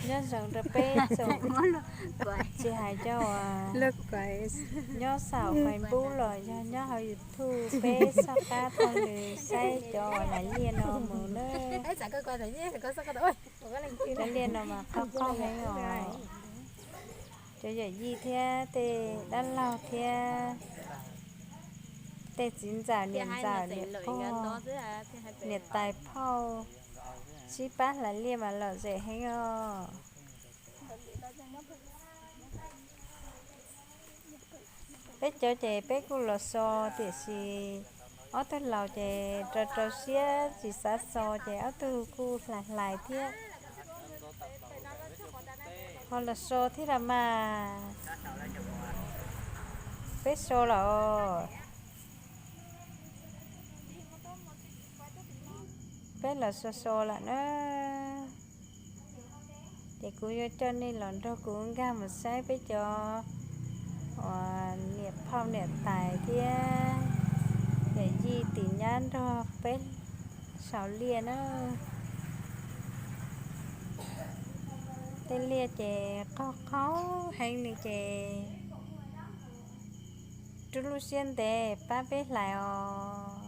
Nyob zoo rau peb tsoom, tsis hais cov uas nyob saum Facebook los yog nyob hauv YouTube, peb soj qab taug lw saib cov uas lais liaj no mus nawb. Cov liaj no mas qaug qaug heev os. Cov yawm yij thiab tej dab laug thiab tej txiv ntxawm niam ntxawm niam pog, niam tais phauj, sib pab hlais liaj mas lom zem heev os. Peb cov ces peb kuj los so, tiam sis ob tug laus ces rau rau siab tsis xav so ces ob tug kuj hlais hlais thiab. Ho los so thiab los mas. Peb so los, peb los so so lawm na. Ces kuv yuav coj nej los nrog kuv nkag mus saib peb cov uas niam phauj niam tais thiab yawm yij tim nyab nrog peb sau liaj na. Tej liaj ces qaug qaug heev li ces rub lub siab ntev pab peb hlais os.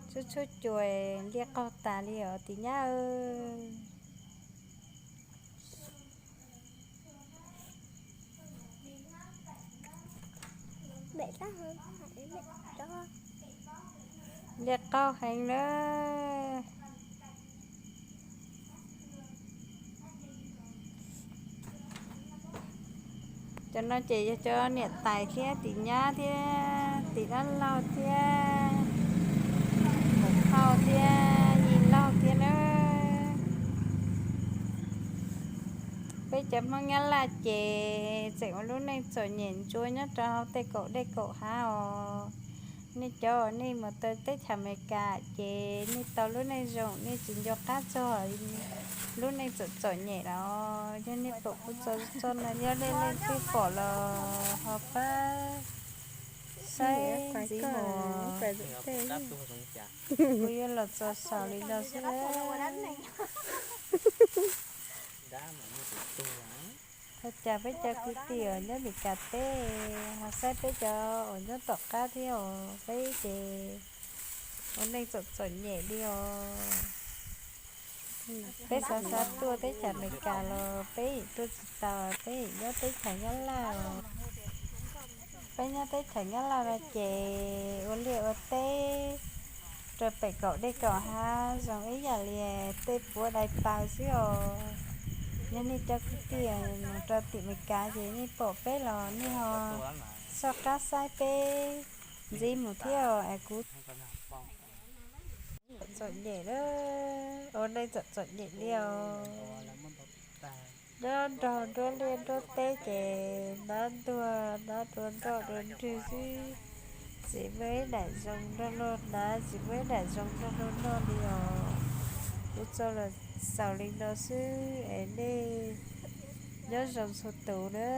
Txhub txhub cua liaj qaug tas li os tim nyab. Liaj qaug heev na. Cov no ces yog cov niam tais thiab tim nyab thiab tim dab laug thiab mus phauj thiab yij laug thiab na. Peb cov Hmoob Nyab Laj ces tseem ua lub neej txom nyem ntsuav nyob rau hauv tej kaum dej kaum hav os. Nej cov uas nej mus tau teb chaws Amelikas ces nej tau lub neej zoo, nej tsis nco qab txog lub neej txom txom nyem los yog nej pom kuv txog txog no yog nej leej twg pom los ho pab saib ntxiv mus. Kuv yuav los txog saum li no xwb. Ua cas peb cov kwv tij uas nyob Meskas teb ho saib peb cov uas nyob tom qab thiab os, peb ces ua neej txom txom nyem li os. Peb xav xav tuaj teb chaws Amelikas los peb yeej tuaj tsis tau, peb yeej nyob teb chaws Nyab Laj os. Peb nyob teb chaws Nyab Laj no ces ua liaj ua teb rau pem kaum dej kaum hav zoo ib yam li tej puav dai paws xwb os. Yog nej cov kwv tij mus rau tim Meskas ces nej pom peb los nej ho soj qab saib peb ntxiv mus thiab es kuv txom txom nyem, ua neej txom txom nyem li os. Nyob nrog nruab liaj nruab teb ces nab ntuag nab dua nroj dua nrwg xwb. Tsis muaj ib daim zoo nrog luag hnav, tsis muaj ib daim zoo nrog luag noj li os. Kuv txog los xaus li no xwb es nej nyob zoo txhua tus na.